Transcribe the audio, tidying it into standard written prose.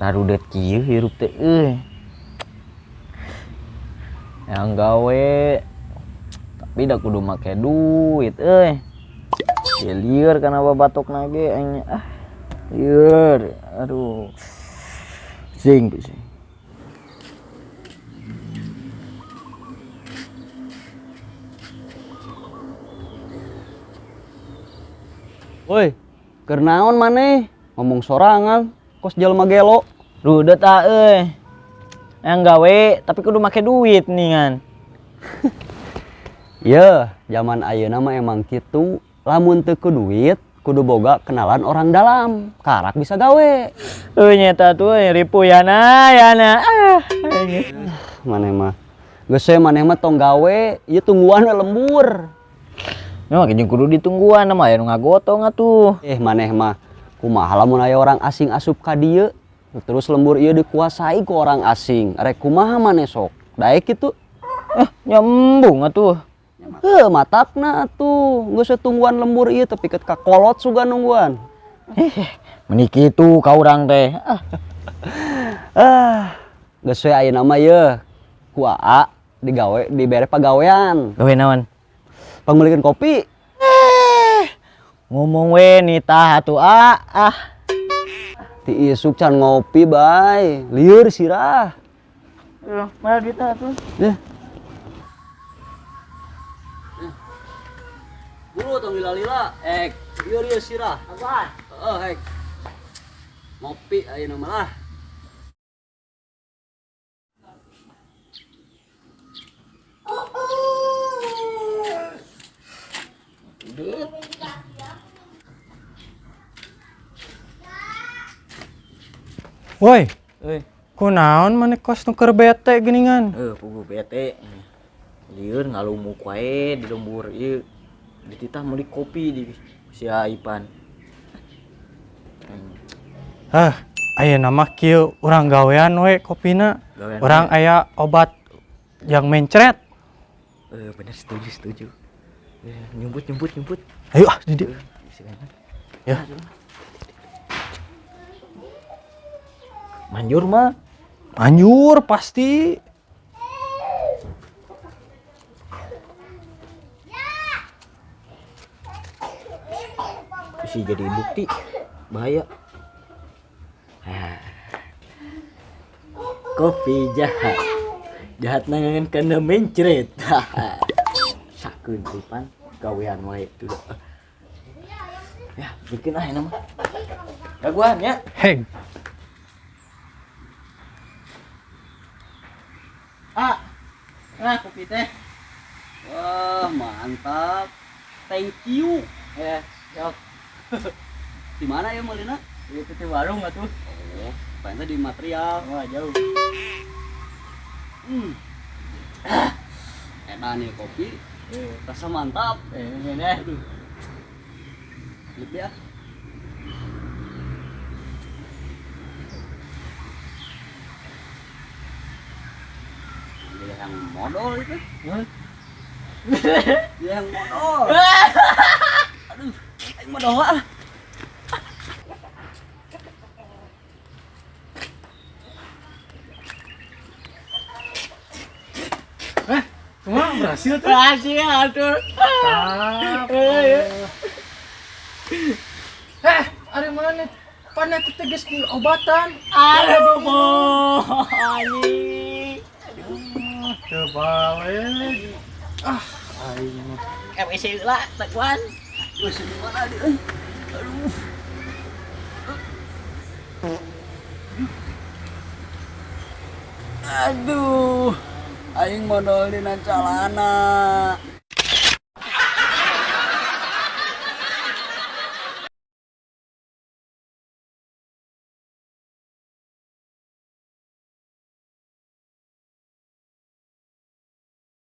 Rarudet kieu hirup teh euy. Yang gawe tapi da kudu make duit euy. Ya lieur kana babatok nage aing ah. Lieur. Aduh. Sing pusing. Woi, keur naon maneh? Ngomong sorangan, kos jelema gelo. Rudet ah euy. Yang gawe tapi kudu make duit nih kan. Yeuh, zaman ayeuna mah emang kitu. Lamun teu ku duit, kudu boga kenalan orang dalam. Karak bisa gawe. Euy nyeta tuh euy ripuh yana yana. Ah. Maneh mah. Geus we maneh mah tong gawe, ieu tungguan we lembur. Memang jeung kudu ditungguan mah aya nu ngagotong atuh. Maneh mah kumaha lamun aya orang asing asup ka dieu, terus lembur ieu dikuasai ku orang asing. Rek kumaha maneh sok? Daek kitu. Nyambung atuh. Heuh, matakna atuh. Geus we tungguan lembur ieu tapi ket ka kolot sugan nungguan. Meni kitu ka urang teh. Ah. Ah, geus we ayeuna mah yeuh ku Aa digawe dibere pagawean. Gawe naon? Pangmeulikeun kopi. Ngomong we nitah atuh ah. Ah. Ti isuk can ngopi bae, lieur sirah. Mana duitna atuh? Yeuh. Buru tong lila-lila, ek, lieur ieu sirah. Apaan? Heeh, ek. Ngopi ayeuna mah lah. Woi, Euy. kunaon maneh kos nu keur bete geuningan? Puguh bete. Lieur ngalumuk wae di lembur ieu. Dititah meuli kopi di si Ipan. Hah, ayeuna mah kieu urang gawean we kopina. Gawean Urang we. aya obat yang mencret. Bener setuju, setuju. Nyumput, nyumput, nyumput. Ayo ah, di dieu. Ya. Manjur mah. Manjur pasti. Bisa jadi bukti bahaya. Kopi jahat. Jahat nangan kana mencret. Sakeun Ipan gawean wae tuh. Ya, bikin ah ini mah. Gaguan ya. Heng. Ah. Nah, kopi teh. Wah, mantap. Thank you. Yok. Di mana ya meulina? Itu di warung atuh. Oh, pengen di material. Wah, jauh. Enak nih kopi. Rasa mantap. Ini nih. Aduh. Lebih ya. Dia yang modal itu. Hah? Dia yang modal. Aduh, aing modal ah. Kumaha berhasil tuh? Berhasil atuh. Mantap. Ada mana? Pan aku tegas di obatan. Aduh, boh. Anjing. Aduh, terbalik. Ah, aing mah. WC lah, takuan. WC di mana dia? Aduh. Aduh. Aing modal dina calana.